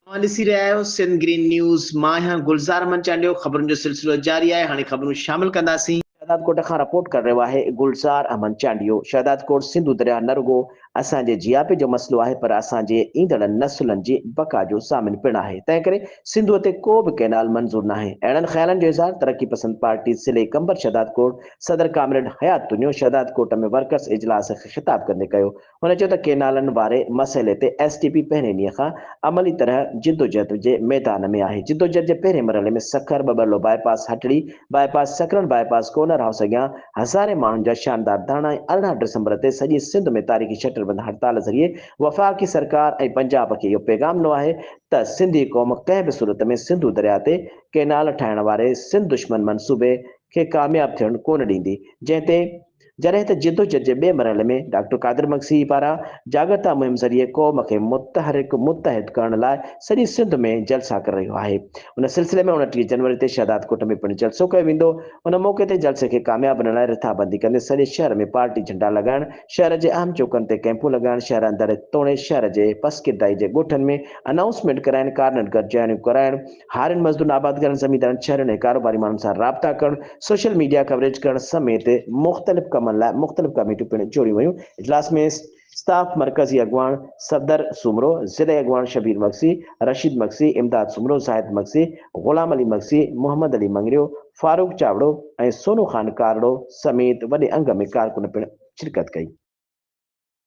اوهان ڏسي رهيا آهيو سنڌ گرين نيوز، مان آهيان گلزار احمد چانڊيو، خبرن جو سلسلو جاري آهي، هاڻي خبرون شامل ڪنداسين. شهدادڪوٽ کان رپورٽ ڪري رهيو آهي گلزار احمد چانڊيو، شهدادڪوٽ سنڌو درياهه نه رڳو اسان جي جياپي جو مسئلو آهي پر اسان جي ايندڙ نسلن جي بقا جو ضامن پڻ آهي تنهن ڪري سنڌوء تي ڪو به ڪئنال منظور ناهي اهڙن خيالن جو اظهار ترقي پسند پارٽي ضلعي قمبر شهدادڪوٽ صدر ڪامريڊ حيات تنيو شهدادڪوٽ ۾ ورڪرز اجلاس کي خطاب ڪندي ڪيو هن چيو ته ڪينالن واري مسئلي تي ايس ٽي پي پهرين ڏينهن کان عملي طرح جدوجهد جي ميدان ۾ آهي، جدوجهد جي پهرين مرحلي ۾ Sukkur, Babarlo bypass, Hatri bypass, Sakrand bypass, corner house اڳيان هزارين ماڻهن جا شاندار ڌرڻا ۽ 18 ڊسمبر تي سڄي سنڌ ۾ تاريخي شٽر بند هڙتال ذريعي وفاقي سرڪار ۽ پنجاب کي اهو پيغام ڏنو آهي ته سنڌي قوم ڪنهن به صورت ۾ سنڌو درياء تي ڪينال ٺاهڻ واري سنڌ دشمن منصوبي کي ڪامياب ٿيڻ ڪونه ڏيندي جنهن تي جڏهن ته جدوجھد جي ٻئي مرحلي ۾ ڊاڪٽر قادر مگسي پاران جاڳرتا مهم ذريعي قوم کي متحرڪ متحد ڪرڻ لاء سڄي سنڌ ۾ جلسا ڪري رهيو آهي. ان سلسلي ۾ 29 جنوري تي شهدادڪوٽ ۾ پڻ جلسو ڪيو ويندو. ان موقعي تي جلسي کي ڪامياب بنائڻ لاء رٿابندي ڪندي سڄي شهر ۾ پارٽي جهنڊا لڳائڻ، شهر جي اهم چوڪن تي ڪئمپون لڳائڻ، شهر اندر توڻي شهر جي پسگردائي جي ڳوٺن ۾ انائونسمينٽ ڪرائڻ، ڪارنر گڏجاڻيون ڪرائڻ، هارين، مزدورن، آبادگارن، زميندارن، شهرين ۽ ڪاروباري ماڻهن سان رابطا ڪرڻ، سوشل ميڊيا ڪوريج ڪرڻ سميت مختلف ڪمن لاء مختلف ڪميٽيون پڻ جوڙيون ويون. اجلاس ۾ اسٽاف مرڪزي اڳواڻ صفدر سومرو، ضلعي اڳواڻ شبير مگسي، رشيد مگسي، امداد سومرو، زاهد مگسي، غلام علي مگسي، محمد علي مڱريو، فاروق چاوڙو ۽ سونو خان ڪارڙو سميت وڏي انگ ۾ ڪارڪن پڻ شرڪت ڪئي.